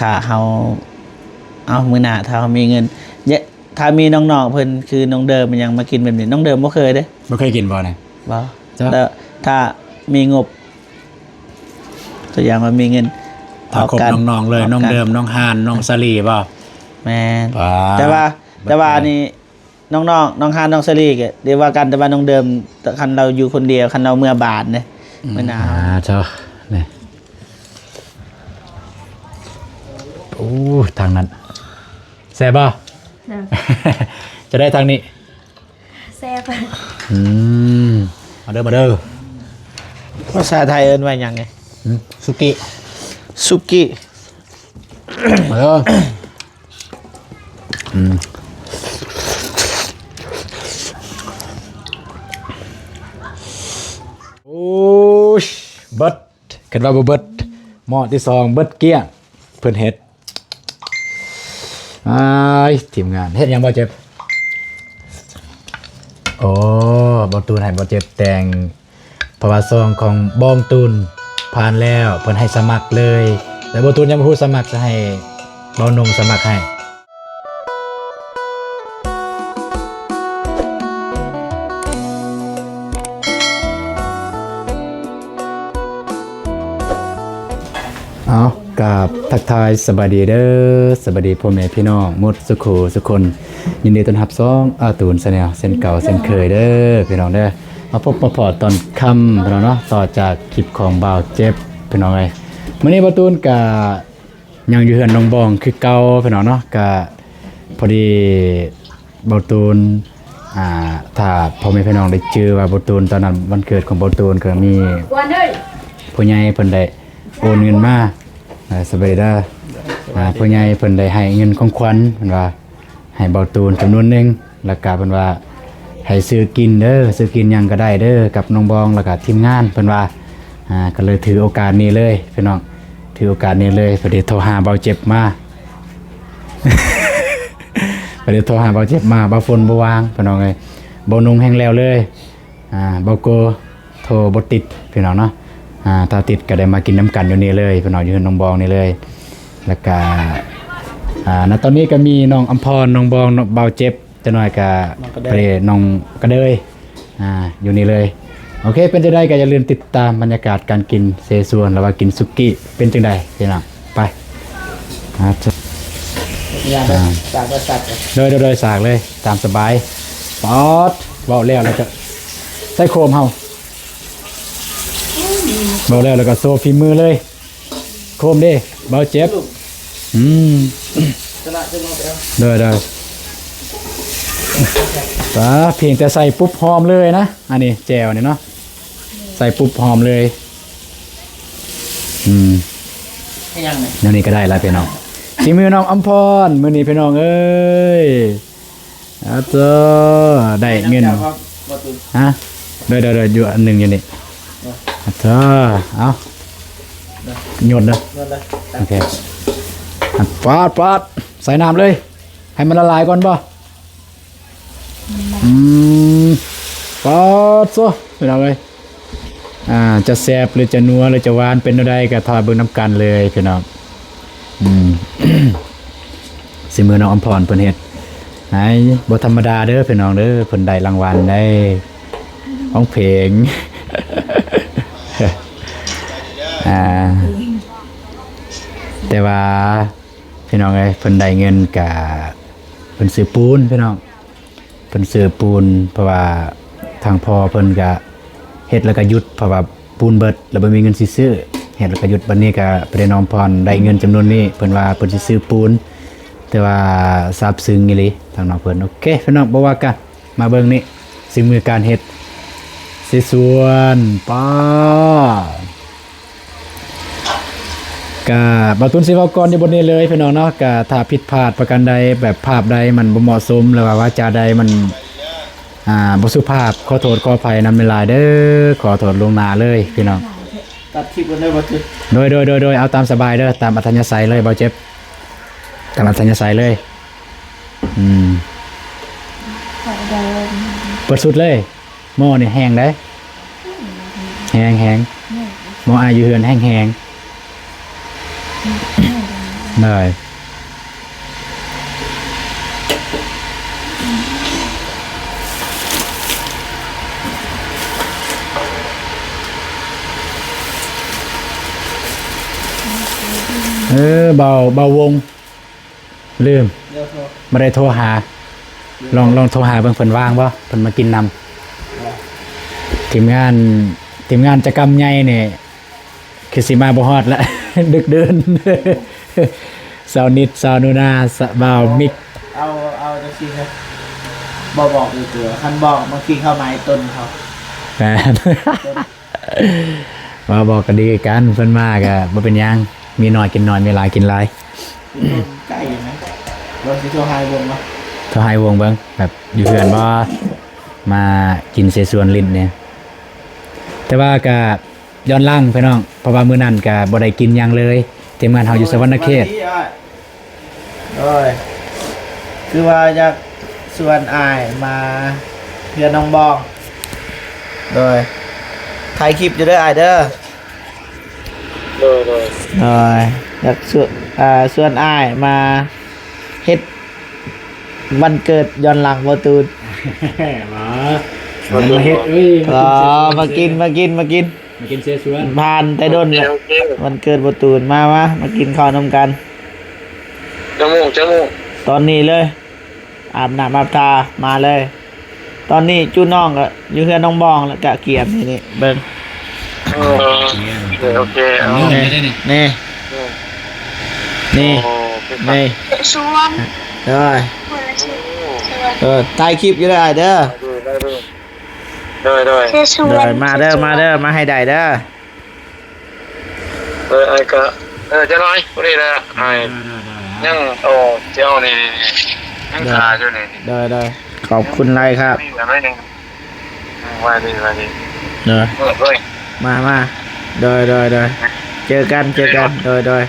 ຖ້າເຮົາ ເອົາ ມື້ໜ້າຖ້າເຮົາມີເງິນ ຍະ ຖ້າມີນ້ອງໆເພິ່ນ ຄືນ້ອງເດີມຫຍັງມາກິນແບບນີ້ ນ້ອງເດີມບໍ່ເຄີຍເດ້. ບໍ່ເຄີຍກິນບໍ່ນະ? ບໍ່. ເຈົ້າ ແລ້ວຖ້າມີງົບ ຕົວຢ່າງວ່າມີເງິນ ຖ້າຄົບນ້ອງໆເລີຍ ອອກກັນ ນ້ອງເດີມ ນ້ອງຮານ ນ້ອງສາລີບໍ່? ແມ່ນ. ປາດ ແຕ່ວ່າ ແຕ່ວ່ານີ້ ນ້ອງໆ ນ້ອງຮານ ນ້ອງສາລີກໍໄດ້ວ່າກັນ ແຕ່ວ່ານ້ອງເດີມ ຄັນລາວຢູ່ຄົນດຽວ ຄັນລາວເມືອບ້ານເດ້ ອືມ ມື້ໜ້າ ອ່າ ເຈົ້າ ນີ້ ໂອ້ ທາງນັ້ນ ແຊບບໍ່? ເຈົ້າ ຈະໄດ້ທາງນີ້ ແຊບ. ອືມ ມາເດີ ມາເດີ. ພາສາໄທເອີ້ນວ່າຫຍັງນີ້? ຫືມ? ສຸກິ ສຸກິ ມາເດີ. ອືມ ໂອ້ຍ ເບິດ ຄິດວ່າບໍ່ເບິດ ໝໍ້ທີສອງເບິດກ້ຽງ ເພິ່ນເຮັດ. ອ້າຍ ທີມງານເຮັດຫຍັງບໍ່ເຈັບ? ໂອ້ ບໍ່ຕູນໃຫ້ບໍ່ເຈັບແຕ່ງ ເພາະວ່າຊອງຂອງບ່າວຕູນຜ່ານແລ້ວ ເພິ່ນໃຫ້ສະໝັກເລີຍ ແຕ່ບ່າວຕູນຍັງບໍ່ຮູ້ສະໝັກ ຈະໃຫ້ບ່າວນົງສະໝັກໃຫ້. ເອົາ ກາບທັກທາຍສະບາຍດີເດີ ສະບາຍດີພໍ່ແມ່ພີ່ນ້ອງໝົດສຸຂູສຸຄົນ ຍິນດີຕ້ອນຮັບຊ່ອງອາຕູນແຊນແນວ ເຊັ່ນເກົ່າເຊັ່ນເຄີຍເດີພີ່ນ້ອງເດີ. ມາພົບມາພໍ້ຕອນຄ່ຳພີ່ນ້ອງເນາະ ຕໍ່ຈາກຄລິບຂອງບ່າວເຈັບພີ່ນ້ອງເອີຍ. ມື້ນີ້ບ່າວຕູນກະຍັງຢູ່ເຮືອນນ້ອງບອງຄືເກົ່າພີ່ນ້ອງເນາະ ກະພໍດີ ບ່າວຕູນ ອ່າ ຖ້າພໍ່ແມ່ພີ່ນ້ອງໄດ້ຈື່ວ່າບ່າວຕູນ ຕອນນັ້ນວັນເກີດຂອງບ່າວຕູນ ກໍມີຜູ້ໃຫຍ່ເພິ່ນໄດ້ໂອນເງິນມາ ອ່າ ສະບາຍດີເດີ ອ່າ ຜູ້ໃຫຍ່ເພິ່ນໄດ້ໃຫ້ເງິນຂອງຂວັນ ເພິ່ນວ່າໃຫ້ບ່າວຕູນຈຳນວນໜຶ່ງ ແລ້ວກະເພິ່ນວ່າໃຫ້ຊື້ກິນເດີ ຊື້ກິນຫຍັງກໍໄດ້ເດີ ກັບນ້ອງບອງ ແລ້ວກະທີມງານ ເພິ່ນວ່າ ອ່າ ກໍເລີຍຖືໂອກາດນີ້ເລີຍພີ່ນ້ອງ ຖືໂອກາດນີ້ເລີຍ ພໍດີໂທຫາບ່າວເຈັບມາ ກໍເລີຍໂທຫາບ່າວເຈັບມາ ບ່າວຝົນບໍ່ວ່າງພີ່ນ້ອງເອີຍ ບ່າວນົງແຮ່ງແລ້ວເລີຍ ອ່າ ບ່າວໂກໂທບໍ່ຕິດພີ່ນ້ອງເນາະ ອ່າ ຖ້າຕິດກໍໄດ້ມາກິນນຳກັນຢູ່ນີ້ເລີຍພີ່ນ້ອງ ຢູ່ເຮືອນນ້ອງບອງນີ້ເລີຍ ແລ້ວກະ ອ່າ ນະຕອນນີ້ກໍມີນ້ອງອຳພອນ ນ້ອງບອງ ນ້ອງບ່າວເຈັບ ຈັກໜ້ອຍກໍ ນ້ອງກະເດີຍ ໄປນ້ອງກະເດີຍ ອ່າ ຢູ່ນີ້ເລີຍ. ໂອເຄ ເປັນຈັ່ງໃດກໍຢ່າລືມຕິດຕາມບັນຍາກາດການກິນເສສວນ ຫຼືວ່າກິນສຸກີ້ ເປັນຈັ່ງໃດພີ່ນ້ອງ ໄປ ອ່າ ສາກເລີຍ ສາກເລີຍ ໂດຍ ໂດຍ ໂດຍ ສາກເລີຍ ຕາມສະບາຍ. ປອດ ເວົ້າແລ້ວ ແລ້ວກໍໃສ່ໂຄມເຮົາ ເວົ້າແລ້ວ ແລ້ວກໍໂຊຝີມືເລີຍ. ໂຄມເດ້ ເບົາເຈັບ ອືມ ໂດຍ ໂດຍ ປາ ພຽງແຕ່ໃສ່ປຸບຫອມເລີຍນະ ອັນນີ້ແຈ່ວນີ້ເນາະ ໃສ່ປຸບຫອມເລີຍ ອືມ ອີຫຍັງນີ້ ແນວນີ້ກໍໄດ້ລະພີ່ນ້ອງ ສີມືນ້ອງອຳພອນ ມື້ນີ້ພີ່ນ້ອງເອີຍ. ອາເຈົ້າ ໄດ້ເງິນ ຮະ ໄດ້ ໄດ້ ໄດ້ຢູ່ອັນໜຶ່ງຢູ່ນີ້ ອາເຈົ້າ ເອົາ ໂຍນເດີ ໂອເຄ ປາດ ປາດ ໃສ່ນ້ຳເລີຍ ໃຫ້ມັນລະລາຍກ່ອນບໍ່ ອືມ ປາດໂຊ ພີ່ນ້ອງເອີຍ ອ່າ ຈະແຊບ ຫຼື ຈະນົວ ຫຼື ຈະຫວານ ເປັນແນວໃດ ກໍຖ້າເບິ່ງນຳກັນເລີຍພີ່ນ້ອງ ອືມ ສີມືນ້ອງອຳພອນເພິ່ນເຮັດ ໄອ້ ບໍ່ທຳມະດາເດີພີ່ນ້ອງເດີ ເພິ່ນໄດ້ລາງວັນໄດ້ ຮ້ອງເພງ ອ່າ ແຕ່ວ່າ ພີ່ນ້ອງເອີຍ ເພິ່ນໄດ້ເງິນກະ ເພິ່ນຊື້ປູນພີ່ນ້ອງ ເພິ່ນຊື້ປູນ ເພາະວ່າທາງພໍ່ເພິ່ນກະເຮັດແລ້ວກະຢຸດ ເພາະວ່າປູນເບິດ ແລ້ວບໍ່ມີເງິນຊິຊື້ ເຮັດແລ້ວກະຢຸດ ບັດນີ້ກະໄປໄດ້ນ້ອງພອນໄດ້ເງິນຈຳນວນນີ້ ເພິ່ນວ່າເພິ່ນຊິຊື້ປູນ ແຕ່ວ່າຊາບຊຶ້ງອີ່ຫຼີທາງນ້ອງເພິ່ນ. ໂອເຄ ພີ່ນ້ອງ ບໍ່ວ່າກັນ ມາເບິ່ງນີ້ ສີມືການເຮັດ ເສສວນ ປ້າ ກະບ່າວຕຸນຊິເວົ້າກ່ອນຢູ່ບົດນີ້ເລີຍພີ່ນ້ອງເນາະ ກະຖ້າຜິດພາດປະການໃດ ແບບພາບໃດມັນບໍ່ເໝາະສົມ ຫຼືວ່າວາຈາໃດມັນ ອ່າ ບໍ່ສຸພາບ ຂໍໂທດຂໍອະໄພນຳຫຼາຍໆເດີ ຂໍໂທດລ່ວງໜ້າເລີຍພີ່ນ້ອງ. ຕັດຄລິບກ່ອນເດີບ່າວຕຸນ. ໂດຍ ໂດຍ ໂດຍ ໂດຍ ເອົາຕາມສະບາຍເດີ ຕາມອັດທະຍາໄສເລີຍບ່າວເຈັບ ຕາມອັດທະຍາໄສເລີຍ. ອືມ ເປີດສຸດເລີຍ. ໝໍ້ນີ້ແຮງໃດ໋ ແຮງ ແຮງ ໝໍ້ອ້າຍຢູ່ເຮືອນແຮງ ແຮງ. ໂດຍ ເອີ ເບົາ ເບົາວົງ ລືມ ດຽວໂທ ບໍ່ໄດ້ໂທຫາ ລືມ ລອງ ລອງໂທຫາເບິ່ງ ເພິ່ນວ່າງບໍ່ ເພິ່ນມາກິນນຳ. ທີມງານ ທີມງານຈະກຳໃຫຍ່ນີ້ ຄືຊິມາບໍ່ຮອດລະ ດຶກເດີນ. ສາວນິດ ສາວໜູນາ ສະ ບ່າວມິກ ເອົາ ເອົາຈັ່ງຊີ້ຊະ ບໍ່ບອກດີກວ່າ ຄັນບອກບາງທີເຂົາໝາຍຕົນເຂົາ. ແມ່ນ ວ່າບອກກໍດີຄືກັນ ເພິ່ນມາກໍບໍ່ເປັນຫຍັງ ມີໜ້ອຍກິນໜ້ອຍ ມີຫຼາຍກິນຫຼາຍ. ໃກ້ນະ ວ່າຊິໂທຫາວົງເນາະ ໂທຫາວົງເບິ່ງ ແບບຢູ່ເຮືອນບໍ່ ມາກິນເສສວນຫຼິ້ນແດ່. ແຕ່ວ່າກໍ ຍ້ອນຫຼັງພີ່ນ້ອງ ເພາະວ່າມື້ນັ້ນກະບໍ່ໄດ້ກິນຫຍັງເລີຍ ທີມງານເຮົາຢູ່ສະຫວັນນະເຂດ. ໂດຍ ຄືວ່າຢາກຊວນອ້າຍມາເຮືອນນ້ອງບອງ. ໂດຍ ຖ່າຍຄລິບຢູ່ເດີອ້າຍເດີ. ໂດຍ ໂດຍ ໂດຍ ຢາກຊວນ ອ່າ ຊວນອ້າຍມາເຮັດ ວັນເກີດຍ້ອນຫຼັງບໍ່ຕູນ. ມາ ມາເຮັດ ເອີຍ ມາກິນ ມາກິນ ມາກິນ ມາກິນເສສວນ ຜ່ານແຕ່ດົນແລ້ວ. ໂອເຄ ວັນເກີດບໍ່ຕູນ ມາ ມາ ມາກິນເຂົ້ານຳກັນ. ຈັກໂມງ ຈັກໂມງ? ຕອນນີ້ເລີຍ ອາບນ້ຳອາບທ່າ ມາເລີຍ. ຕອນນີ້ຈຸນ້ອງກໍຢູ່ເຮືອນນ້ອງບອງແລ້ວ ກະກຽມນີ້ ນີ້ເບິ່ງ. ເອີ ໂອເຄ ໂອເຄ ເອົາ ນີ້ ນີ້ ນີ້ ໂອ້ ນີ້ ໂດຍ ຖ່າຍຄລິບຢູ່ເດີອ້າຍເດີ. ໂດຍ ໂດຍ ໂດຍ ມາເດີ ມາເດີ ມາໃຫ້ໄດ້ເດີ. ເອີ ອ້າຍກະ ເອີ ຈັກໜ້ອຍ ຜູ້ນີ້ແຫຼະອ້າຍ ຍັງ ໂອ້ ຊິເອົານີ້ ຍັງຖ້າຢູ່ນີ້. ໂດຍ ໂດຍ ຂອບຄຸນຫຼາຍຄັບ. ສະບາຍດີ ສະບາຍດີ. ໂດຍ ມາ ມາ ໂດຍ ໂດຍ ໂດຍ ເຈີກັນ ເຈີກັນ. ໂດຍ ໂດຍ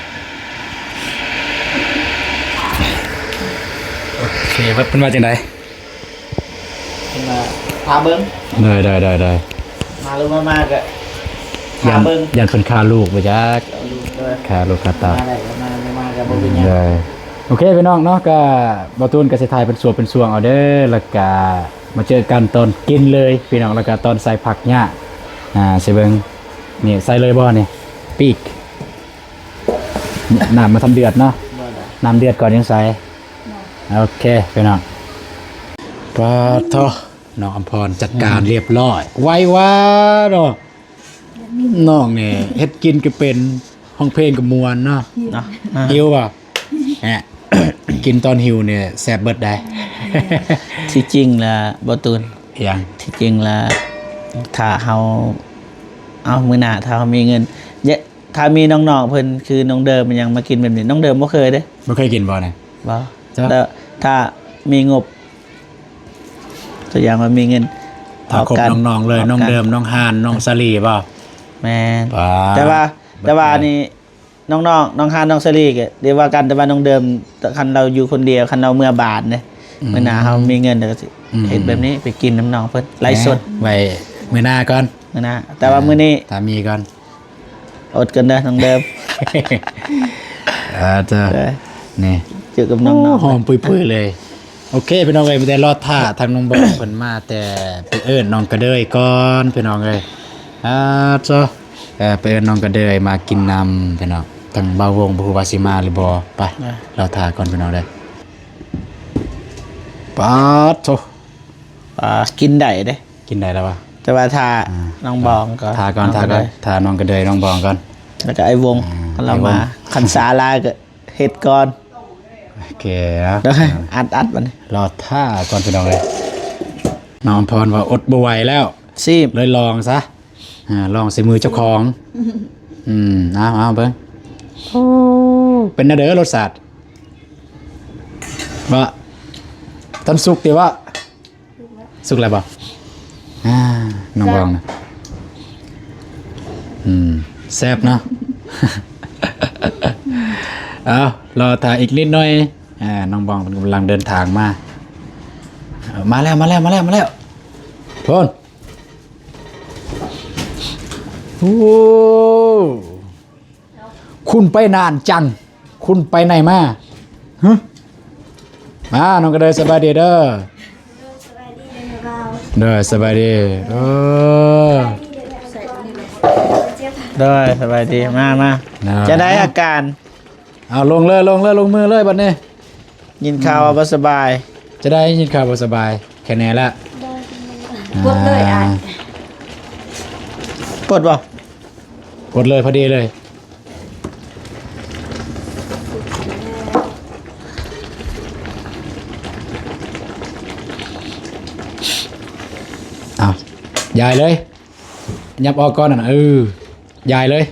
ໂອເຄ ເພິ່ນວ່າຈັ່ງໃດ? ເພິ່ນວ່າ ຖ້າເບິ່ງ. ໂດຍ ໂດຍ ໂດຍ ໂດຍ ມາຫຼືບໍ່ມາກໍ ຢ້ານ ຖ້າເບິ່ງ ຢ້ານເພິ່ນຂ້າລູກບໍ່ຈັກ ຂ້າລູກ ໂດຍ ຂ້າລູກຂ້າເຕົ້າ. ມາໄດ້ກໍມາ ບໍ່ມາກໍບໍ່ເປັນຫຍັງ. ໂດຍ ໂອເຄ ພີ່ນ້ອງເນາະ ກໍບ່າວຕູນກໍຊິຖ່າຍເປັນຊ່ວງເປັນຊ່ວງເອົາເດີ ແລ້ວກໍມາເຈີກັນຕອນກິນເລີຍພີ່ນ້ອງ ແລ້ວກໍຕອນໃສ່ຜັກຫຍ້າ ອ່າ ຊິເບິ່ງ ນີ້ໃສ່ເລີຍບໍ່ນີ້ ປີກ ນ້ຳມັນທັນເດືອດເນາະ. ໂດຍ ໂດຍ ນ້ຳເດືອດກ່ອນຈັ່ງໃສ່. ໂອເຄພີ່ນ້ອງ ປາດໂທ ນ້ອງອຳພອນຈັດການຮຽບຮ້ອຍ ໄວວາເນາະ. ນ້ອງນີ້ເຮັດກິນກໍເປັນ ຮ້ອງເພງກໍມ່ວນເນາະ ເນາະ. ຫິວບໍ່? ແຮະ ກິນຕອນຫິວນີ້ແຊບເບິດໄດ໋. ທີ່ຈິງລະບໍ່ຕູນ ອີຫຍັງ? ທີ່ຈິງລະ ຖ້າເຮົາ ເອົາ ມື້ໜ້າຖ້າເຮົາມີເງິນ ເຢ ຖ້າມີນ້ອງໆເພິ່ນ ຄືນ້ອງເດີມ ຫຍັງມາກິນແບບນີ້ ນ້ອງເດີມບໍ່ເຄີຍເດ້. ບໍ່ເຄີຍກິນບໍ່ນີ້? ບໍ່. ແລ້ວຖ້າມີງົບ ຕົວຢ່າງວ່າມີເງິນ ຖ້າຄົບນ້ອງໆເລີຍ ນ້ອງເດີມ ນ້ອງຮານ ນ້ອງສາລີບໍ່? ແມ່ນ. ແຕ່ວ່າ ແຕ່ວ່ານີ້ ນ້ອງໆ ນ້ອງຮານ ນ້ອງສາລີກໍໄດ້ວ່າກັນ ແຕ່ວ່ານ້ອງເດີມ ຄັນລາວຢູ່ຄົນດຽວ ຄັນລາວເມືອບ້ານເດ້ ມື້ໜ້າເຮົາມີເງິນ ແລ້ວກໍຊິເຮັດແບບນີ້ ໄປກິນນຳນ້ອງເພິ່ນ ໄລຟ໌ສົດ ໄວ້ມື້ໜ້າກ່ອນ ມື້ໜ້າ. ແຕ່ວ່າມື້ນີ້ ຖ້າມີກ່ອນ ອົດກັນເດີນ້ອງເດີມ. ອ່າ ເຈົ້າ ນີ້ ເຈີກັບນ້ອງໆ ຫອມປຸຍໆເລີຍ. ໂອເຄພີ່ນ້ອງເອີຍ ມີແຕ່ລໍຖ້າທາງນ້ອງບອກເພິ່ນມາ ແຕ່ໄປເອີ້ນນ້ອງກະເດີຍກ່ອນພີ່ນ້ອງເອີຍ. ອ່າ ເຈົ້າ ເອີ ໄປເອີ້ນນ້ອງກະເດີຍມາກິນນຳພີ່ນ້ອງ. ທາງບ່າວວົງບໍ່ຮູ້ວ່າຊິມາຫຼືບໍ່ ໄປ ລໍຖ້າກ່ອນພີ່ນ້ອງເດີ. ປາດໂທ ອ່າ ກິນໄດ້ເດ້ ກິນໄດ້ແລ້ວວະ ແຕ່ວ່າຖ້າ ອ່າ ນ້ອງບອງກ່ອນ ຖ້າກ່ອນ ຖ້າກ່ອນ ຖ້ານ້ອງກະເດີຍ ນ້ອງບອງກ່ອນ ແລ້ວກໍອ້າຍວົງ ອ່າ ຄັນລາວມາ ອ້າຍວົງ ຄັນສາຫຼາຍກໍເຮັດກ່ອນ. ໂອເຄ ເອົາ ອັດ ອັດບັດນີ້ ລໍຖ້າກ່ອນພີ່ນ້ອງເອີຍ. ນ້ອງອຳພອນວ່າອົດບໍ່ໄຫວແລ້ວ ຊີມ ເລີຍລອງຊະ ອ່າ ລອງໃສ່ມືເຈົ້າຂອງ. ອືມ ເອົາ ເອົາເບິ່ງ ໂອ້ ເປັນແນວໃດລົດຊາດ? ວ່າ ທັນສຸກຕິວ່າ? ສຸກແລ້ວບໍ່? ອ່າ ນ້ອງບອງນະ ອືມ ແຊບເນາະ. ເອົາ ລໍຖ້າອີກນິດໜ້ອຍ. ອ່າ ນ້ອງບອງເພິ່ນກຳລັງເດີນທາງມາ. ເອົາ ມາແລ້ວ ມາແລ້ວ ມາແລ້ວ ມາແລ້ວ ໂພນ. ໂອ້ ຄຸນໄປນານຈັງ ໂຄ ພຸ້ນໄປໃນມາ. ຫຶ ມາ ນ້ອງກະເດີຍ ສະບາຍດີເດີ. ໂດຍ ສະບາຍດີເດີ. ເອີ ໂດຍ ສະບາຍດີ. ມາ ມາ. ເອີ ຈັ່ງໃດອາການ? ເອົາ ລົງເລີຍ ລົງເລີຍ ລົງມືເລີຍບັດນີ້. ຍິນຂ່າວວ່າບໍ່ສະບາຍ. ຈະໄດ້ຍິນຂ່າວບໍ່ສະບາຍ ແຄ່ແນ່ລະ. ໂດຍ ອ່າ ປົດເລີຍອ້າຍ. ປົດບໍ່? ປົດເລີຍ ພໍດີເລີຍ. ເອົາ ຢາຍເລີຍ ຫຍັບອອກກ່ອນນັ້ນ. ເອີ ຢາຍເລີຍ.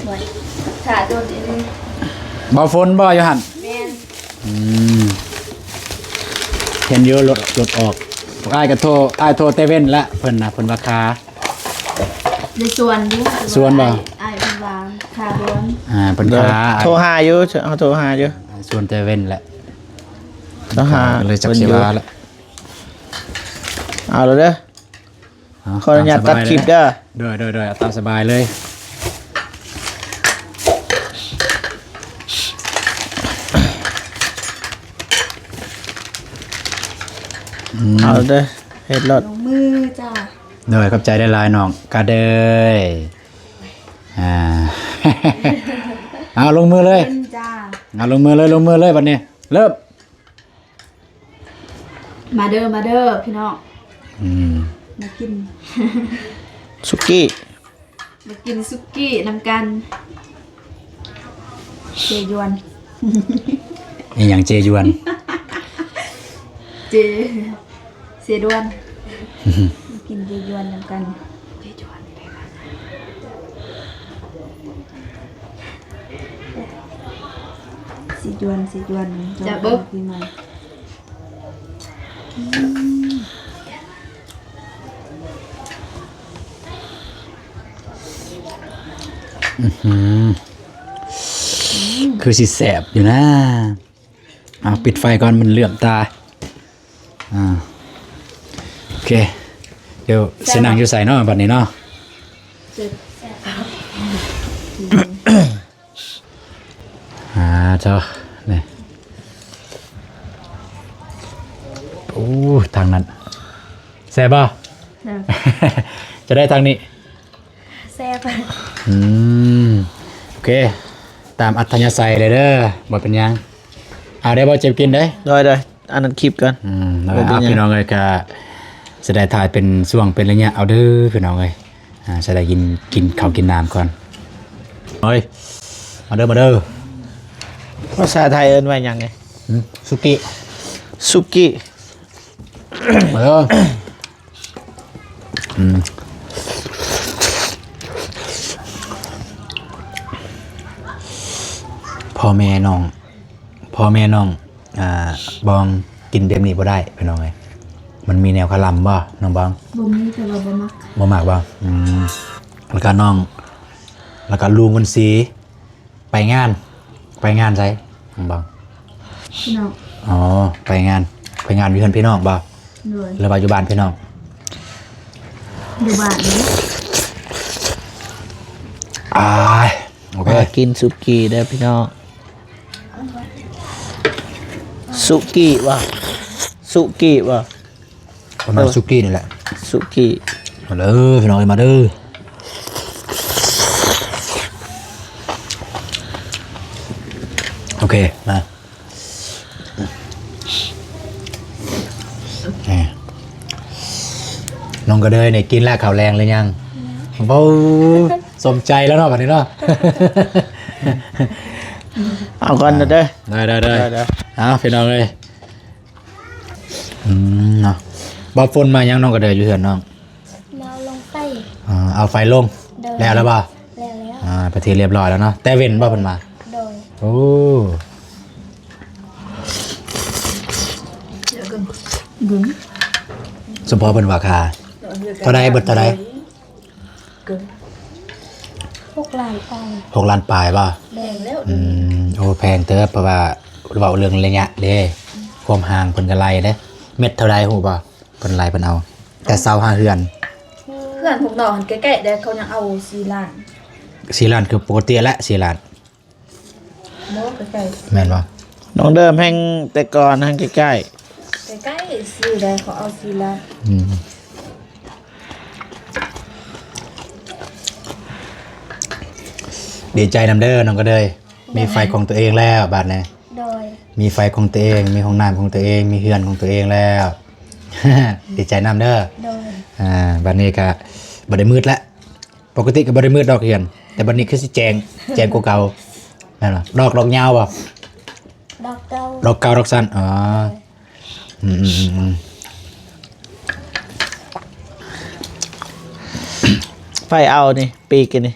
ໂອ້ຍ ຖ້າດົນອີ່ຫຼີ. ບໍ່ຝົນບໍ່ຢູ່ຫັ້ນ? ແມ່ນ. ອືມ ເຫັນຢູ່ ລົດ ລົດອອກ. ອ້າຍກໍໂທ ອ້າຍໂທແຕ່ເວັນລະ ເພິ່ນນະ ເພິ່ນວ່າຄາ. ໄດ້ຊວນຢູ່ ຊວນບໍ່? ອ້າຍ ອ້າຍເພິ່ນວ່າຄາດ່ວນ. ອ່າ ເພິ່ນຄາ. ໂທຫາຢູ່ ເຮົາໂທຫາຢູ່. ຊວນແຕ່ເວັນລະ ໂທຫາ ກໍເລີຍຈັກຊິວ່າລະ. ເອົາລະເດີ. ເອົາ ຂໍອະນຸຍາດຕັດຄລິບເດີ. ໂດຍ ໂດຍ ໂດຍ ເອົາຕາມສະບາຍເລີຍ. ອືມ ເອົາເດີ ເຮັດໂລດ. ລົງມືຈ້າ. ໂດຍ ຂອບໃຈຫຼາຍໆ ນ້ອງກະເດີຍ. ອ່າ ເອົາ ລົງມືເລີຍ. ເປັນຈ້າ. ເອົາ ລົງມືເລີຍ ລົງມືເລີຍ ບັດນີ້ ເລີ່ມ. ມາເດີ ມາເດີພີ່ນ້ອງ. ອືມ ມາກິນສຸກີ້ ມາກິນສຸກີ້ນຳກັນ. ເຈຢວນ ອີ່ຫຍັງເຈຢວນ? ເຈ ເຊດວນ ມາກິນເຈຢວນນຳກັນ. ເຈຢວນ ເຊຈວນ ເຊຈວນ ຈະເບິ່ງປີໃໝ່. ອືຫື ຄືຊິແຊບຢູ່ນະ. ເອົາ ປິດໄຟກ່ອນ ມັນເຫຼື້ອມຕາ. ອ່າ ໂອເຄ ດຽວຊິນັ່ງຢູ່ໃສເນາະ ບັດນີ້ເນາະ? ອ່າ ເຈົ້າ ນີ້ ໂອ້ ທາງນັ້ນ ແຊບບໍ່? ແຊບ. ຈະໄດ້ທາງນີ້ ແຊບ. ອືມ ໂອເຄ ຕາມອັດທະຍາໄສເລີຍເດີ ບໍ່ເປັນຫຍັງ. ເອົາ ໄດ້ບໍ່ ເຈັບກິນເດ້? ໂດຍ ໂດຍ ອັນນັ້ນຄລິບກ່ອນ. ອືມ ເອົາ ເອົາ ພີ່ນ້ອງເອີຍ ກະຊິໄດ້ຖ່າຍເປັນຊ່ວງເປັນໄລຍະເອົາເດີ ພີ່ນ້ອງເອີຍ. ອ່າ ຊິໄດ້ກິນ ກິນເຂົ້າກິນນ້ຳກ່ອນ. ເອີຍ ມາເດີ ມາເດີ. ພາສາໄທເອີ້ນວ່າຫຍັງນີ້? ຫື ສຸກີ້ ສຸກີ້. ເອີ ອືມ ພໍ່ແມ່ນ້ອງ ພໍ່ແມ່ນ້ອງ ອ່າ ບອງ ກິນແບບນີ້ບໍ່ໄດ້ ພີ່ນ້ອງເອີຍ. ມັນມີແນວຄະລຳບໍ່ ນ້ອງບອງ? ບໍ່ມີ ແຕ່ວ່າບໍ່ມັກ. ບໍ່ມັກບໍ່? ອືມ ແລ້ວກະນ້ອງ ແລ້ວກະລຸງວັນສີ ໄປງານ ໄປງານໃສ ນ້ອງບອງ? ພີ່ນ້ອງ. ອໍ ໄປງານ ໄປງານຢູ່ເຮືອນພີ່ນ້ອງບໍ່? ໂດຍ. ຫຼືວ່າຢູ່ບ້ານພີ່ນ້ອງ? ຢູ່ບ້ານນີ້. ອາຍ ໂອເຄ ມາກິນສຸກີ້ເດີພີ່ນ້ອງ. ສຸກີ້ຫວາ? ສຸກີ້ຫວາ? ປະມານ ເອີ ສຸກີ້ນີ້ແຫຼະ ສຸກີ້. ມາເດີພີ່ນ້ອງເອີຍ ມາເດີ. ໂອເຄ ມາ ນີ້ ນ້ອງກະເດີຍນີ້ກິນແລ້ວ ເຂົ້າແລງຫຼືຍັງ? ເວົ້າສົມໃຈແລ້ວເນາະ ບັດນີ້ເນາະ. ເອົາກ່ອນເດີ. ໄດ້ໆໆ ເອົາພີ່ນ້ອງເອີຍ. ອືມ ເນາະ ບໍ່ຝົນມາຫຍັງ ນ້ອງກະເດີຍຢູ່ເຮືອນນ້ອງ? ມາລົງໄຟ. ອ່າ ເອົາໄຟລົງ. ໂດຍ. ແລ້ວແລ້ວບໍ່? ແລ້ວແລ້ວ. ອ່າ ເປັນທີ່ລຽບຮ້ອຍແລ້ວເນາະ ແຕ່ເວັນບໍ່ເພິ່ນມາ? ໂດຍ. ໂອ້ ສະເພາະເພິ່ນວ່າຄ່າເທົ່າໃດ ເບິດເທົ່າໃດ? ຫົກລ້ານປາຍ. ຫົກລ້ານປາຍບໍ່? ແມ່ນແລ້ວ. ອືມ ໂອ້ ແພງເຕີບ ເພາະວ່າເວົ້າເລື່ອງໄລຍະເດ້ ຄວາມຫ່າງເພິ່ນກະໄລ່ເດ້. ເມັດເທົ່າໃດຮູ້ບໍ່? ເພິ່ນໄລ່ເພິ່ນເອົາແຕ່ເສົາຫາເຮືອນ. ອືມ ເພື່ອນພວກນ້ອງຫັ້ນໃກ້ໆ ແດ່ ເຂົາຍັງເອົາສີ່ລ້ານ ສີ່ລ້ານ ຄືປົກກະຕິແຫຼະ ສີ່ລ້ານ ບໍ່ ໃກ້ໆ ແມ່ນບໍ່? ນ້ອງເດີມແຮ່ງແຕ່ກ່ອນຫັ້ນໃກ້ໆ ໃກ້ໆ ຊື້ໄດ້ ເຂົາເອົາສີ່ລ້ານ ອືມ ດີໃຈນຳເດີນ້ອງກະເດີຍ ມີໄຟຂອງຕົວເອງແລ້ວບາດນີ້ ໂດຍ ມີໄຟຂອງຕົວເອງ ມີຫ້ອງນ້ຳຂອງຕົວເອງ ມີເຮືອນຂອງຕົວເອງແລ້ວ ດີໃຈນຳເດີ ໂດຍ ອ່າ ບາດນີ້ກະບໍ່ໄດ້ມືດແລ້ວ ປົກກະຕິກະບໍ່ໄດ້ມືດດອກເຮືອນ ແຕ່ບາດນີ້ຄືຊິແຈ້ງ ແຈ້ງກວ່າເກົ່າ ແມ່ນບໍ່? ດອກ ດອກຍາວບໍ່? ດອກເກົ່າ ດອກເກົ່າ ດອກສັ້ນ ອໍ ອືມໆໆໆ ໃຜເອົານີ້ ປີກອັນນີ້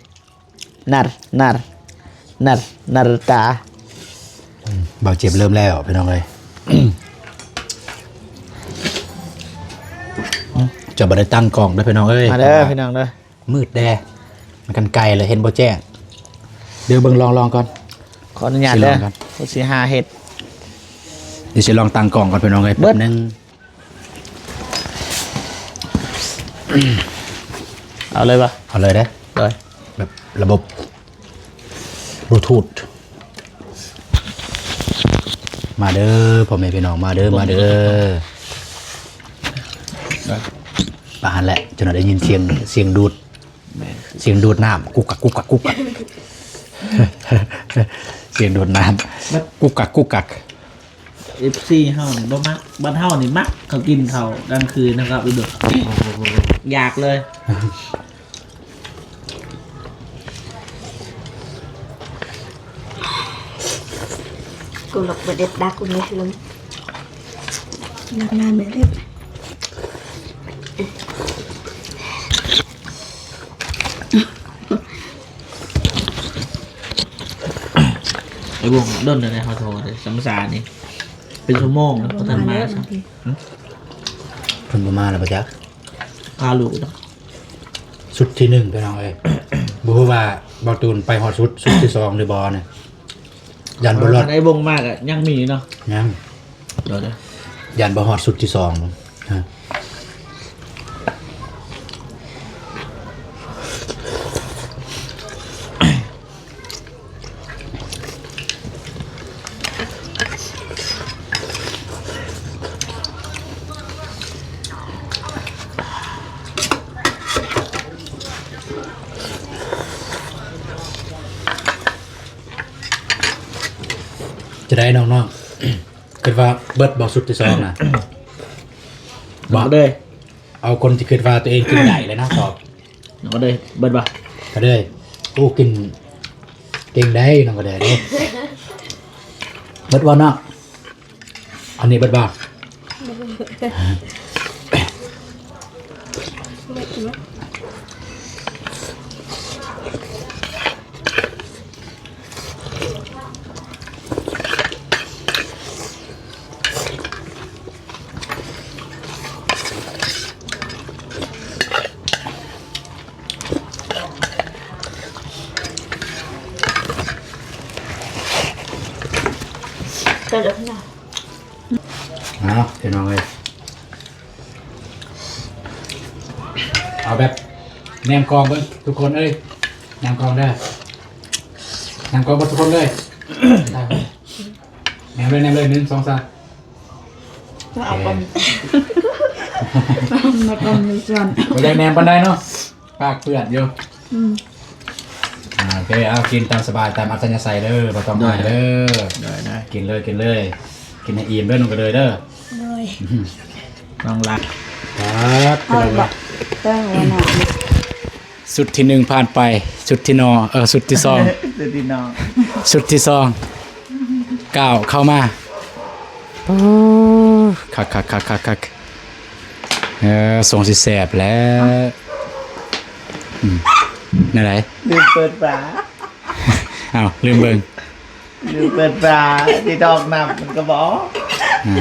ນັດ ນັດ ນັດ ນັດຕາ ອືມ ບ່າວເຈັບເລີ່ມແລ້ວພີ່ນ້ອງເອີຍ ຈະບໍ່ໄດ້ຕັ້ງກ້ອງເດີພີ່ນ້ອງເອີຍ ມາເດີພີ່ນ້ອງເດີ ມືດແດ່ ມັນກັນໄກລະເຫັນບໍ່ແຈ້ງ ດຽວເບິ່ງລອງໆກ່ອນ ຂໍອະນຸຍາດເດີ ຊິລອງກ່ອນ ຊິຫາເຮັດ ດຽວຊິລອງຕັ້ງກ້ອງກ່ອນພີ່ນ້ອງເອີຍ ແປັບໜຶ່ງ ເອົາເລີຍບໍ່? ເອົາເລີຍເດ້ ໂດຍ ແບບລະບົບບລູທູດ ມາເດີພໍ່ແມ່ພີ່ນ້ອງ ມາເດີ ມາເດີ ປາຫັ້ນແຫຼະ ຈົນໄດ້ຍິນສຽງ ສຽງດູດ ແມ່ນ ສຽງດູດນ້ຳ ກຸກກັກ ກຸກກັກ ກຸກກັກ ສຽງດູດນ້ຳ ແບບ ກຸກກັກ ກຸກກັກ. ເອັຟຊີເຮົານີ້ບໍ່ມັກ ບ້ານເຮົານີ້ມັກເຂົາກິນເຂົ້າກາງຄືນນະຄັບ ຢາກເລີຍ ກູລັກເບັດເດັດດັກຄຸນເລີຍ ດັກນານເບັດເດັດ. ໄອ້ວົງ ດົນແລ້ວເຮົາໂທໄດ້ສຳສານີ້ ເປັນຊົ່ວໂມງແລ້ວບໍ່ທັນມາຊ້ຳ. ຫຶ? ເພິ່ນບໍ່ມາແລ້ວບໍ່ຈັກ ພາລູກເນາະ ຊຸດທີໜຶ່ງພີ່ນ້ອງເອີຍ ບໍ່ຮູ້ວ່າບ່າວຕູນໄປຮອດຊຸດ ຊຸດທີສອງຫຼືບໍ່ນີ້ ຢ້ານບໍ່ລອດ ໄອ້ວົງມາກະຍັງມີເນາະ ຍັງ ໂດຍ ຢ້ານບໍ່ຮອດຊຸດທີສອງ. ຈະໄດ້ນ້ອງໆ ຄິດວ່າເບິດບໍ່ຊຸດທີສອງນະ? ບໍ່ເດ້ ເອົາຄົນທີ່ຄິດວ່າຕົວເອງກິນໄດ້ເລີຍນະ ຕອບ ນ້ອງກະເດີຍ ເບິດບໍ່? ກະເດີຍ ໂອ້ ກິນເກັ່ງໄດ໋ ນ້ອງກະເດີຍເດ້. ເບິດບໍ່ນ້ອງ? ອັນນີ້ເບິດບໍ່? ເອົາ ພີ່ນ້ອງເອີຍ ເອົາແບບແນມກ້ອງເບິ່ງທຸກຄົນເອີຍ ແນມກ້ອງເດີ ແນມກ້ອງເບິ່ງທຸກຄົນເລີຍ ແນມເລີຍ ແນມເລີຍ ໜຶ່ງ ສອງ ສາມ ເອົາກ້ອງ ມາກ້ອງຢູ່ສ່ວນ ບໍ່ຢາກແນມປານໃດເນາະ ປາກເປື້ອນຢູ່ ອືມ ອ່າ ໂອເຄ ເອົາ ກິນຕາມສະບາຍ ຕາມອັດທະຍາໄສເດີ ບໍ່ຕ້ອງອາຍເດີ ໄດ້ໆ ກິນເລີຍ ກິນເລີຍ ກິນໃຫ້ອີ່ມເດີ ນ້ອງກະເດີຍເດີ ໂດຍ ອືມ ນ້ອງລັກ ຄັບ ເອົາ ເອົາ ເອົາ ເອົາ ຊຸດທີໜຶ່ງຜ່ານໄປ ຊຸດທີໜໍ່ ເອີ ຊຸດທີສອງ ຊຸດທີໜໍ່ ຊຸດທີສອງ ກ້າວເຂົ້າມາ ໂອ້ ຄັກໆໆໆໆ ເອີ ຊົງຊິແຊບແລ້ວ ອືມ ແນວໃດ? ລືມເປີດຝາ ອ້າວ ລືມເບິ່ງ ລືມເປີດຝາ ຊິດອກນ້ຳມັນກະບໍ່ອອກ ອື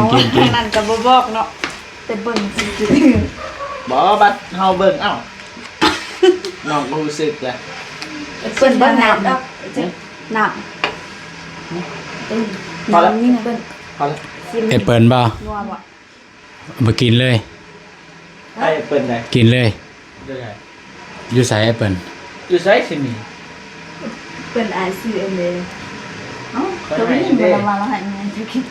ມ ກິນ ກິນ ກິນ ນັ້ນກະບໍ່ບອກເນາະ ແຕ່ເບິ່ງຊື່ໆ ບໍ່ ບັດເຮົາເບິ່ງ ເອົ້າ ນ້ອງກະຮູ້ສຶກແລ້ວ ເພິ່ນເບິ່ງນ້ຳ ນ້ຳ ເອີ ນ້ຳນີ້ນະ ເພິ່ນ ພໍແລ້ວ ຊິມ ເອັດເປີນບໍ່? ນົວບໍ່? ເອົາມາກິນເລີຍ ໃຫ້ເພິ່ນໄດ້ ກິນເລີຍ. ຢູ່ໃສ? ຢູ່ໃສແອັບເປິ້ນ? ຢູ່ໃສຊິມີ? ເພິ່ນອາຍຊື້ອັນເດ. ເອົ້າ ເພິ່ນໃຫ້ເດ້ ລະວ່າລະໃຫ້ແມ່ເຈົ້າກິນ.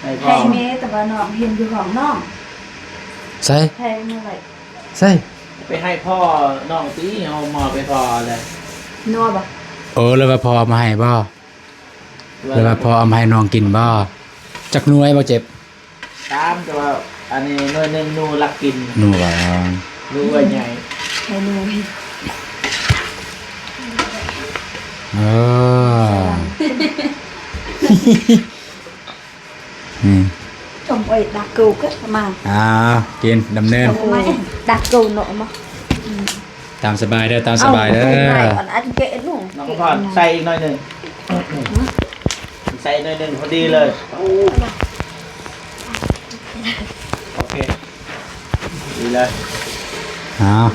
ໃຫ້ພໍ່ ໃຫ້ແມ່ ແຕ່ວ່ານ້ອງເຫັນຢູ່ຫ້ອງນ້ອງ. ໃສ? ໃຫ້ມາໄວ້ ໃສ? ໄປໃຫ້ພໍ່ນ້ອງຕິ ເຮົາມອບໃຫ້ພໍ່ແຫຼະ. ນົວບໍ່? ໂອ້ ລະວ່າພໍ່ເອົາມາໃຫ້ບໍ່? ລະວ່າພໍ່ເອົາມາໃຫ້ນ້ອງກິນບໍ່? ຈັກໜ່ວຍບໍ່ເຈັບ? ຕາມ ແຕ່ວ່າອັນນີ້ໜ່ວຍໜຶ່ງໜູລັກກິນ. ໜູວ່າ ໜູວ່າໃຫຍ່ ໃຫ້ໜູ. ເອີ ອືມ ຊົມເອີຍ ດັກກູກະມາ. ອ່າ ກິນ ດຳເນີນ ດັກກູເນາະມາ. ຕາມສະບາຍເດີ ຕາມສະບາຍເດີ. ເອົາ ອັນເກະໜູ ນ້ອງພອນ ໃສ່ອີກໜ້ອຍໜຶ່ງ ໃສ່ໜ້ອຍໜຶ່ງພໍດີເລີຍ. ໂອເຄ ດີເລີຍ. ອ້າວ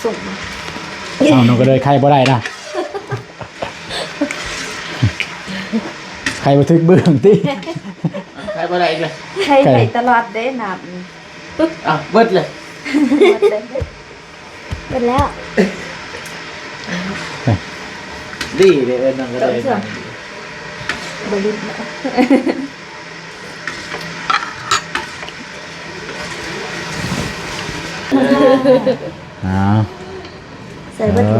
ສົ່ງມາ ເອົ້າ ນ້ອງກະເລີຍໄຄບໍ່ໄດ້ນະ. ໄຄບໍ່ຖືກເບື້ອງຕິ? ໄຄບໍ່ໄດ້ເດີ ໄຄ ໄຄຕະຫຼອດເດ້ນ້ຳ. ອ້າວ ເບິດເລີຍ ເບິດເລີຍ ເບິດແລ້ວ. ດີເດ້ ເອີ້ນນຳກະໄດ້ ບໍ່ລິດເນາະ. ອ້າວ ໃສ່ເບິດ ເອີ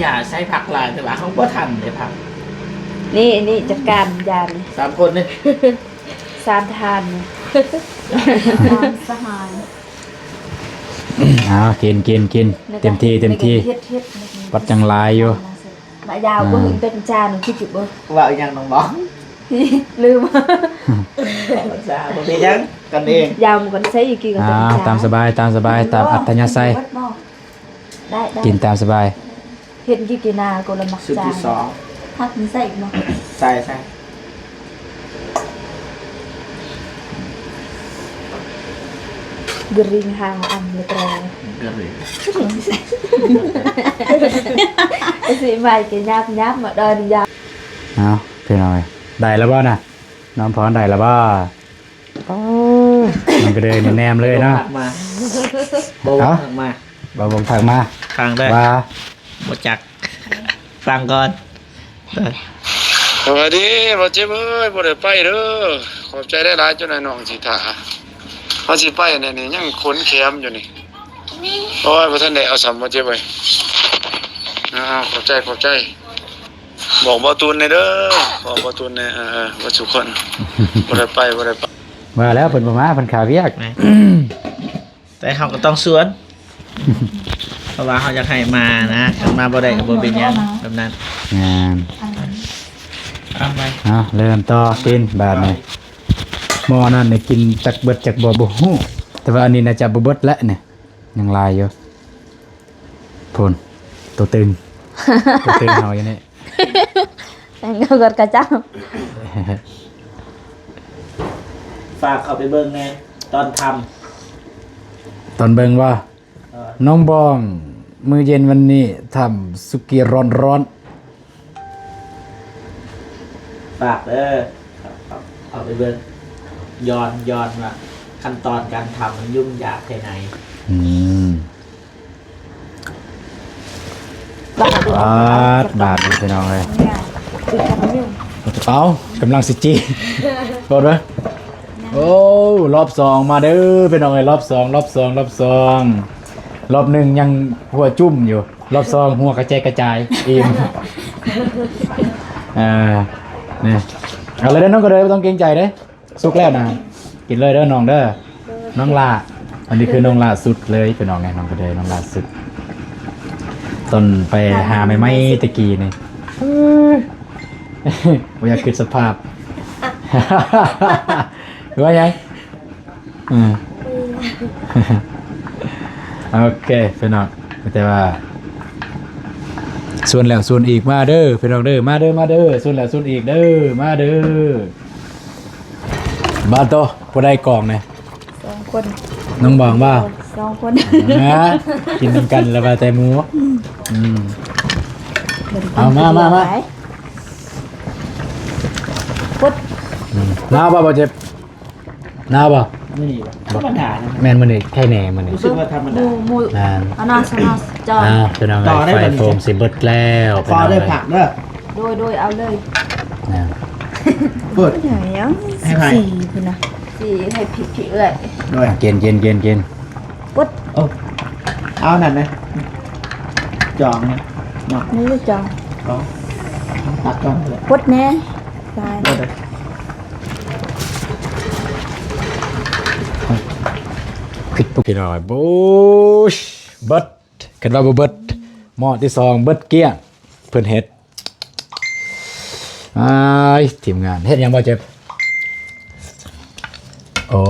ຢ່າໃສ່ຜັກຫຼາຍ ແຕ່ວ່າເຮົາບໍ່ທັນເດ້ຜັກ. ນີ້ ນີ້ຈັດການຢ່າງນີ້ ສາມຄົນນີ້ ສາມທ່ານນີ້ ສາມສະຫາຍ. ອ້າວ ກິນ ກິນ ກິນ ເຕັມທີ່ ເຕັມທີ່ ເຮັດ ເຮັດ ບັດຈັ່ງຫຼາຍຢູ່. ມາຍາວ ອ່າ ບໍ່ເຫັນເປັນຈານ ຄິດຢູ່ບໍ່? ວ່າອີຫຍັງນ້ອງບອງ? ລືມ ພາສາບໍ່ເປັນຫຍັງ ກັນເອງ ຍາວໝູ່ກັນໃສ່ອີກ ກິນກັນເປັນຈານ. ຕາມສະບາຍ ຕາມສະບາຍ ຕາມອັດທະຍາໄສ. ໄດ້ ໄດ້ ກິນຕາມສະບາຍ. ເຫັນຢູ່ກີນາກໍລະມັກ ຊຸດທີສອງ ຜັກນີ້ໃສ່ອີກບໍ່? ໃສ່ ໃສ່. ກະຣິງຫາງອັນລະກະ ກະຣິງ ຊິໄໝ້ກະຍາບໆ ມາດອນຍາ. ເອົາ ພີ່ນ້ອງເອີຍ ໄດ້ລະບໍ່ນະ? ນ້ອງພອນໄດ້ລະບໍ່? ໂອ້ຍ ມັນກະເດີຍແນມເລີຍເນາະ. ບໍ່ທັກມາ ບໍ່ທັກມາ ບໍ່ທັກມາ ຟັງເດີ ວ່າ ບໍ່ຈັກ ຟັງກ່ອນ. ສະບາຍດີ ບໍ່ເຈັບເອີຍ ບໍ່ໄດ້ໄປເດີ. ຂອບໃຈຫຼາຍໆ ຈົນນ້ອງຊິຖ້າ ເຮົາຊິໄປແນວນີ້ ຍັງຂົນແຂມຢູ່ນີ້. ໂອ້ຍ ບໍ່ທັນໄດ້ເອົາຊ້ຳ ບໍ່ເຈັບເອີຍ. ອ້າວ ຂອບໃຈ ຂອບໃຈ. ບອກບ່າວຕູນແດ່ເດີ ບອກບ່າວຕູນແດ່ ເອີໆ ເບິດທຸກຄົນ. ບໍ່ໄດ້ໄປ ບໍ່ໄດ້ໄປ ວ່າແລ້ວເພິ່ນບໍ່ມາ ເພິ່ນຄາວຽກ. ແມ່ນ ແຕ່ເຮົາກໍຕ້ອງຊວນ ເພາະວ່າເຮົາຢາກໃຫ້ມານະ ຄັນມາບໍ່ໄດ້ກໍບໍ່ເປັນຫຍັງແບບນັ້ນ. ແມ່ນ ເອົາໄປ ເອົາ ເລີ່ມຕໍ່ກິນບາດນີ້. ໝໍ້ນັ້ນນີ້ກິນຈັກເບິດຈັກບໍ່ບໍ່ຮູ້ ແຕ່ວ່າອັນນີ້ໜ້າຈະບໍ່ເບິດແຫຼະນີ້ ຍັງຫຼາຍຢູ່. ພຸ້ນ ໂຕຕຶງ ໂຕຕຶງເຮົາຢູ່ນີ້ ເອົາກະເຈົ້າ ຝາກເຂົ້າໄປເບິ່ງແດ່ຕອນຄ່ຳ ຕອນເບິ່ງວ່າ ເອີ ນ້ອງບອງ ມື້ເຢັນວັນນີ້ທຳສຸກີຮ້ອນໆ. ຝາກເດີ ເຂົ້າໄປເບິ່ງ ຍ້ອນ ຍ້ອນວ່າຂັ້ນຕອນການທຳມັນຫຍຸ້ງຍາກແຄ່ໃດ. ອືມ ບາດ ບາດນີ້ພີ່ນ້ອງເອີຍ. ເອົ້າ ກຳລັງຊິຈີ່ ໂທດເດີ. ໂອ້ ລອບສອງມາເດີພີ່ນ້ອງເອີຍ ລອບສອງ ລອບສອງ ລອບສອງ. ລອບໜຶ່ງຍັງຫົວຈຸ້ມຢູ່ ລອບສອງຫົວກະແຈກກະຈາຍ ອີ່ມ. ເອີ ນີ້ ເອົາເລີຍເດີນ້ອງກະເດີຍ ບໍ່ຕ້ອງເກງໃຈເດ້. ສຸກແລ້ວນະ ກິນເລີຍເດີນ້ອງເດີ. ນ້ອງຫຼ້າ ອັນນີ້ຄືນ້ອງຫຼ້າສຸດເລີຍພີ່ນ້ອງເອີຍ ນ້ອງກະເດີຍ ນ້ອງຫຼ້າສຸດ. ຕອນໄປຫາໃໝ່ໆແຕ່ກີ້ນີ້ ບໍ່ຢາກຄິດສະພາບ ວ່າຫຍັງ? ອືມ ໂອເຄພີ່ນ້ອງ ແຕ່ວ່າຊວນແລ້ວຊວນອີກ ມາເດີພີ່ນ້ອງເດີ ມາເດີ ມາເດີ ຊວນແລ້ວຊວນອີກເດີ ມາເດີ. ບາດໂຕ ຜູ້ໃດກອງນີ້? ສອງຄົນ ນ້ອງບອງບໍ່? ສອງຄົນ ນະ ກິນນຳກັນລະວ່າແຕ່ໝູ. ອືມ ອືມ ເອົາມາ ມາ ມາ ໄປ ປົດ ໜາວບໍ່ ບໍ່ເຈັບ? ໜາວບໍ່? ມື້ນີ້ບໍ່ ທຳມະດານະ ແມ່ນ ມື້ນີ້ໄຄແດ່ມື້ນີ້ ຮູ້ສຶກວ່າທຳມະດາ ໝູ່ ໝູ່ ແມ່ນ ອານາສະນາຈອນ ອ້າວ ພີ່ນ້ອງເອີຍ ໄຟໂຟມຊິເບິດແລ້ວ ພໍເດີ ພີ່ນ້ອງເອີຍ ຜັກເດີ ໂດຍ ໂດຍ ເອົາເລີຍ ອ່າ ເປີດ ຫຍັງ ໃຫ້ໃຜ ສີພຸ້ນນະ ສີໃຫ້ພີ່ເອື້ອຍ ໂດຍ ກິນ ກິນ ກິນ ກິນ ປົດ ໂອ້ ເອົານັ້ນນະ ຈອງນະ ເນາະ ນີ້ຈອງ ເອົາ ຕັກຈອງເລີຍ ປົດແດ່ ຫຼາຍ ພີ່ນ້ອງ ໂອ້ຍ ເບິດ ຄັນວ່າບໍ່ເບິດ ໝໍ້ທີສອງເບິດກ້ຽງ ເພິ່ນເຮັດ ອ້າຍ ທີມງານ ເຮັດຫຍັງບໍ່ເຈັບ? ໂອ້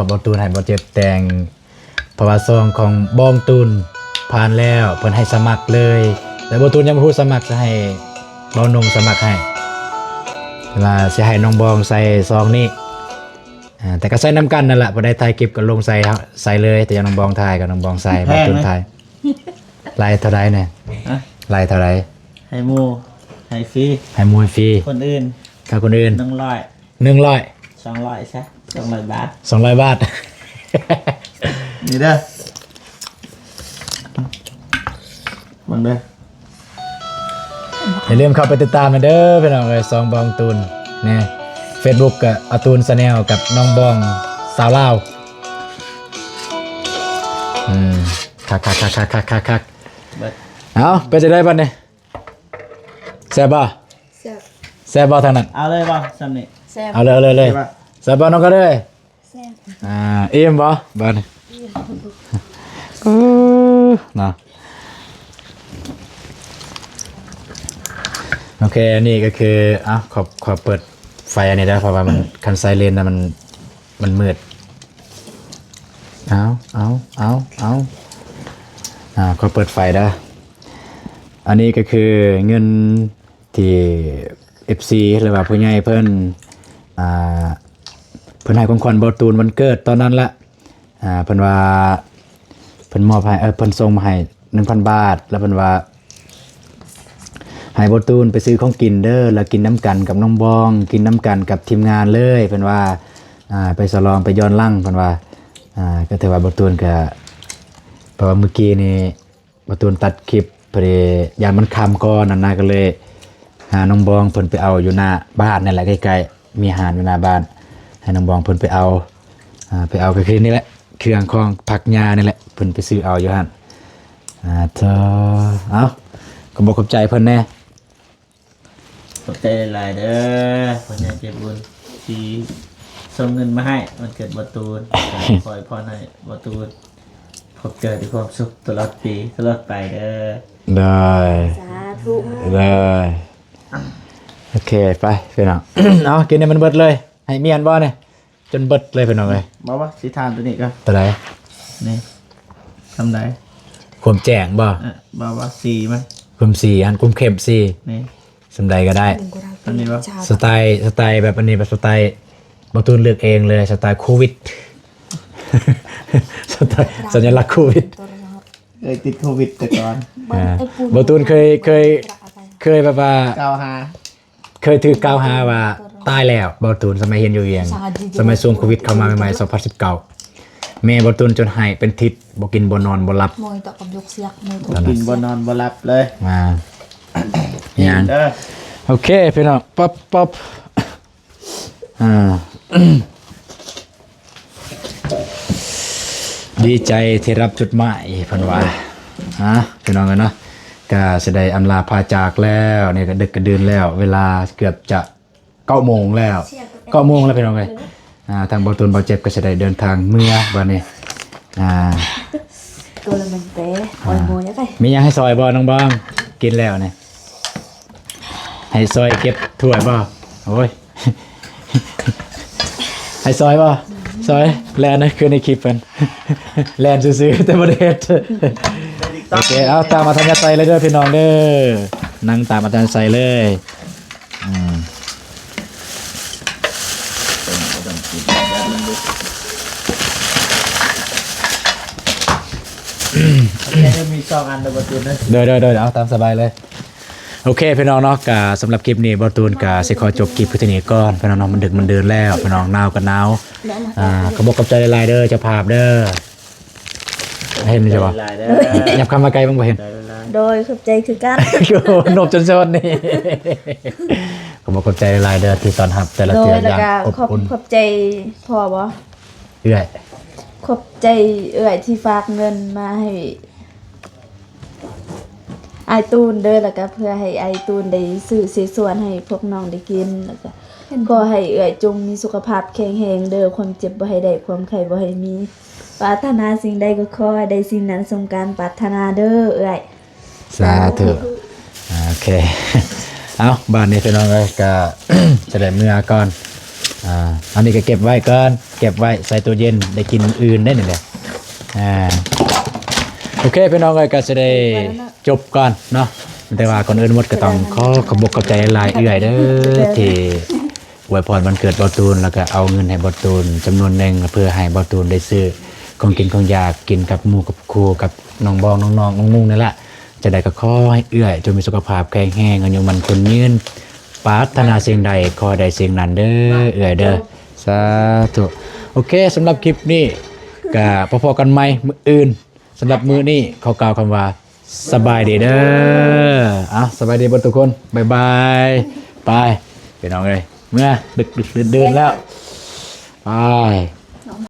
ບໍ່ຕູນໃຫ້ບໍ່ເຈັບແຕ່ງ ເພາະວ່າຊອງຂອງບອງຕູນຜ່ານແລ້ວ ເພິ່ນໃຫ້ສະໝັກເລີຍ ແຕ່ບໍ່ຕູນຍັງບໍ່ຮູ້ສະໝັກ ຈະໃຫ້ເບົານົງສະໝັກໃຫ້ ວ່າຊິໃຫ້ນ້ອງບອງໃສ່ຊອງນີ້ ອ່າ ແຕ່ກໍໃສ່ນຳກັນນັ້ນລະ ຜູ້ໃດຖ່າຍຄລິບກໍລົງໃສ່ ໃສ່ເລີຍ ແຕ່ຢ່ານ້ອງບອງຖ່າຍ ກໍນ້ອງບອງໃສ່ ແພງ ບໍ່ຕູນ ນະ ຖ່າຍ ໄລ່ເທົ່າໃດແດ່? ຮະ? ໄລ່ເທົ່າໃດ? ໃຫ້ໝູ່ ໃຫ້ຟຣີ ໃຫ້ໝູ່ ໃຫ້ຟຣີ ຄົນອື່ນ ຖ້າຄົນອື່ນ ໜຶ່ງຮ້ອຍ ໜຶ່ງຮ້ອຍ ສອງຮ້ອຍຊະ ສອງຮ້ອຍບາດ ສອງຮ້ອຍບາດ ນີ້ເດີ ເບິ່ງເດີ ຢ່າລືມເຂົ້າໄປຕິດຕາມແດ່ເດີພີ່ນ້ອງເອີຍ ຊອງບອງຕູນແນ່ ເຟສບຸກກະອາຕູນແຊນແນວ ກັບນ້ອງບອງສາວລາວ ອືມ ຄັກໆໆໆໆໆ ເບິດ ເອົາ ເປັນຈັ່ງໃດບັດນີ້? ແຊບບໍ່? ແຊບ ແຊບບໍ່ທາງນັ້ນ? ເອົາເລີຍບໍ່ຊ່ຳນີ້? ແຊບ ເອົາເລີຍ ເອົາເລີຍ ເລີຍ ແຊບບໍ່? ແຊບບໍ່ນ້ອງກະເລີຍ? ແຊບ ອ່າ ອີ່ມບໍ່ບາດນີ້? ອີ່ມ ເອີ ເນາະ ໂອເຄ ອັນນີ້ກໍຄື ເອົາ ຂໍ ຂໍເປີດໄຟອັນນີ້ເດີ ເພາະວ່າມັນ ຄັນໃສ່ເລນນະມັນ ມັນມືດ ເອົາ ເອົາ ເອົາ ເອົາ ອ່າ ຂໍເປີດໄຟເດີ ອັນນີ້ກໍຄືເງິນທີ່ເອັຟຊີ ຫຼືວ່າຜູ້ໃຫຍ່ເພິ່ນ ອ່າ ເພິ່ນໃຫ້ຂອງຂວັນເບົາຕູນວັນເກີດຕອນນັ້ນລະ ອ່າ ເພິ່ນວ່າ ເພິ່ນມອບໃຫ້ ເອີ ເພິ່ນສົ່ງມາໃຫ້ໜຶ່ງພັນບາດ ແລ້ວເພິ່ນວ່າ ໃຫ້ເບົາຕູນໄປຊື້ຂອງກິນເດີ ແລ້ວກິນນຳກັນກັບນ້ອງບອງ ກິນນຳກັນກັບທີມງານເລີຍ ເພິ່ນວ່າ ອ່າ ໄປສະຫຼອງ ໄປຍ້ອນຫຼັງ ເພິ່ນວ່າ ອ່າ ກໍຖືວ່າເບົາຕູນກະ ເພາະວ່າມື້ກີ້ນີ້ ເບົາຕູນຕັດຄລິບ ພໍດີຢ້ານມັນຄ່ຳກ່ອນຫັ້ນນະ ກໍເລີຍຫານ້ອງບອງເພິ່ນໄປເອົາຢູ່ໜ້າບ້ານນັ້ນແຫຼະ ໃກ້ໆ ມີຮ້ານຢູ່ໜ້າບ້ານ ໃຫ້ນ້ອງບອງເພິ່ນໄປເອົາ ອ່າ ໄປເອົາກໍຄືນີ້ແຫຼະ ເຄື່ອງຂອງຜັກຫຍ້ານີ້ແຫຼະ ເພິ່ນໄປຊື້ເອົາຢູ່ຫັ້ນ ອ່າ ເທີ ເອົາ ຂອບອົກຂອບໃຈເພິ່ນແດ່. ຂອບໃຈຫຼາຍໆເດີ ພໍ່ໃຫຍ່ໃຈບຸນທີ່ສົ່ງເງິນມາໃຫ້ວັນເກີດບ່າວຕູນ ຂໍອວຍພອນໃຫ້ບ່າວຕູນພົບເຈີແຕ່ຄວາມສຸກຕະຫຼອດປີຕະຫຼອດໄປເດີ. ໂດຍ ສາທຸ ໂດຍ ໂອເຄ ໄປພີ່ນ້ອງ ເອົາ ກິນໃຫ້ມັນເບິດເລີຍ ໃຫ້ມ້ຽນບໍ່ນີ້? ຈົນເບິດເລີຍພີ່ນ້ອງເອີຍ. ບໍ່ ບໍ່ ຊິທານຕົວນີ້ກ່ອນ. ຕົວໃດ? ນີ້ ສ່ຳໃດ? ຄວາມແຈ້ງບໍ່? ເອີ ບໍ່ ບໍ່ ສີມັນ ຄວາມສີຫັ້ນ ຄວາມເຂັ້ມສີ ນີ້ ສ່ຳໃດກໍໄດ້. ອັນນີ້ບໍ່? ສະໄຕ ສະໄຕແບບ ອັນນີ້ແບບສະໄຕບ່າວຕູນເລືອກເອງເລີຍ ສະໄຕໂຄວິດ ສະໄຕສັນຍະລັກໂຄວິດ. ເອີ ຕິດໂຄວິດແຕ່ກ່ອນ. ອ່າ ບ່າວຕູນເຄີຍ ເຄີຍ ເຄີຍແບບວ່າກ່າວຫາ ເຄີຍຖືກກ່າວຫາວ່າຕາຍແລ້ວ ບ່າວຕູນ ສະໄໝຮຽນຢູ່ວຽງ ສະໄໝຊ່ວງໂຄວິດເຂົ້າມາໃໝ່ໆ ສອງພັນສິບເກົ້າ ແມ່ບ່າວຕູນຈົນໄຫ້ເປັນທິດ ບໍ່ກິນບໍ່ນອນບໍ່ຫຼັບ ບໍ່ກິນບໍ່ນອນບໍ່ຫຼັບເລີຍ. ອ່າ ຫຍັງ ເອີ ໂອເຄພີ່ນ້ອງ ປັບ ປັບ ອ່າ ດີໃຈທີ່ຮັບຈົດໝາຍ ເພິ່ນວ່າ ອ່າ ພີ່ນ້ອງເອີຍເນາະ ກະຊິໄດ້ອຳລາພາຈາກແລ້ວ ນີ້ກະດຶກກະດື່ນແລ້ວ ເວລາເກືອບຈະເກົ້າໂມງແລ້ວ ເກົ້າໂມງແລ້ວພີ່ນ້ອງເອີຍ. ອ່າ ທາງບ່າວຕູນ ບ່າວເຈັບກະຊິໄດ້ເດີນທາງເມືອບາດນີ້. ອ່າ ໂຕລະມັນເຕ ອ່າ ໂອ້ຍ ໂມຍາໄປ ມີຫຍັງໃຫ້ຊ່ອຍບໍ່ນ້ອງບອງ? ກິນແລ້ວນີ້ ໃຫ້ຊ່ອຍເກັບຖ້ວຍບໍ່? ໂອ້ຍ ໃຫ້ຊ່ອຍບໍ່? ຊ່ອຍ ແລ່ນຄືໃນຄລິບຫັ້ນ ແລ່ນຊື່ໆ ແຕ່ບໍ່ໄດ້ເຮັດ. ໂອເຄ ເອົາ ຕາມອັດທະຍາໄສເລີຍເດີພີ່ນ້ອງເດີ ນັ່ງຕາມອັດທະຍາໄສເລີຍ. ອືມ ໂອເຄ ມີສອງອັນເດີ ບໍ່ຕື່ມເດີ. ໂດຍໆໆ ເອົາຕາມສະບາຍເລີຍ. ໂອເຄພີ່ນ້ອງເນາະ ກະສຳລັບຄລິບນີ້ ບໍ່ຕູນກະຊິຂໍຈົບຄລິບເພິ່ງເທົ່ານີ້ກ່ອນພີ່ນ້ອງເນາະ. ມັນດຶກມັນເດີນແລ້ວພີ່ນ້ອງ ໜາວກະໜາວ. ອ່າ ຂອບອົກຂອບໃຈຫຼາຍໆເດີ ເຈົ້າພາບເດີ. ເຫັນຢູ່ບໍ່? ຫຍັບຄຳມາໃກ້ເບິ່ງ ບໍ່ເຫັນ. ໂດຍ ຂອບໃຈຄືກັນ. ໂອ້ ນົບຈົນຊອນນີ້. ຂອບອົກຂອບໃຈຫຼາຍໆເດີ ທີ່ຕ້ອນຮັບແຕ່ລະເທື່ອ ໂດຍ ຢ່າງອົບອຸ່ນ. ຂອບ ຂອບໃຈພໍ່ບໍ່? ເອື້ອຍ. ຂອບໃຈເອື້ອຍທີ່ຝາກເງິນມາໃຫ້ອ້າຍຕູນເດີ ແລ້ວກະເພື່ອໃຫ້ອ້າຍຕູນໄດ້ຊື້ເສສວນໃຫ້ພວກນ້ອງໄດ້ກິນ ແລ້ວກະຂໍໃຫ້ເອື້ອຍຈົ່ງມີສຸຂະພາບແຂງແຮງເດີ ຄວາມເຈັບບໍ່ໃຫ້ໄດ້ ຄວາມໄຂ້ບໍ່ໃຫ້ມີ ປາດຖະໜາສິ່ງໃດກໍຂໍໃຫ້ໄດ້ສິ່ງນັ້ນສົມການປາດຖະໜາເດີເອື້ອຍ. ສາທຸ. ໂອເຄ ເອົາ ບາດນີ້ພີ່ນ້ອງເອີຍ ກະຈະໄດ້ເມືອກ່ອນ. ອ່າ ອັນນີ້ກໍເກັບໄວ້ກ່ອນ ເກັບໄວ້ໃສ່ຕູ້ເຢັນ ໄດ້ກິນມື້ອື່ນໄດ້ນີ້ແຫຼະ. ອ່າ ໂອເຄພີ່ນ້ອງເອີຍ ກໍຈະໄດ້ຈົບກ່ອນເນາະ ແຕ່ວ່າກ່ອນອື່ນໝົດກໍຕ້ອງຂໍຂອບອົກຂອບໃຈຫຼາຍໆເອື້ອຍເດີ ທີ່ ອວຍພອນວັນເກີດບ່າວຕູນ ແລ້ວກໍເອົາເງິນໃຫ້ບ່າວຕູນຈຳນວນໜຶ່ງ ເພື່ອໃຫ້ບ່າວຕູນໄດ້ຊື້ຂອງກິນຂອງຢາກກິນກັບໝູ່ກັບຄູ່ ກັບນ້ອງບອງ ນ້ອງໆ ນ້ອງນຸ່ງນີ້ແຫຼະ. ຈັ່ງໃດກໍຂໍໃຫ້ເອື້ອຍຈົ່ງມີສຸຂະພາບແຂງແຮງ ອາຍຸໝັ້ນຂວັນຍືນ ປາດຖະໜາສິ່ງໃດຂໍໃຫ້ໄດ້ສິ່ງນັ້ນເດີເອື້ອຍເດີ. ສາທຸ. ໂອເຄ ສຳລັບຄລິບນີ້ກໍພໍ້ກັນໃໝ່ມື້ອື່ນ. ສຳລັບມື້ນີ້ຂໍກ່າວຄຳວ່າ ສະບາຍດີເດີ. ເອົາ ສະບາຍດີເບິດທຸກຄົນ ບາຍບາຍ. ໄປພີ່ນ້ອງເອີຍ ເມືອ ດຶກໆ ດື່ນໆແລ້ວ ໄປ.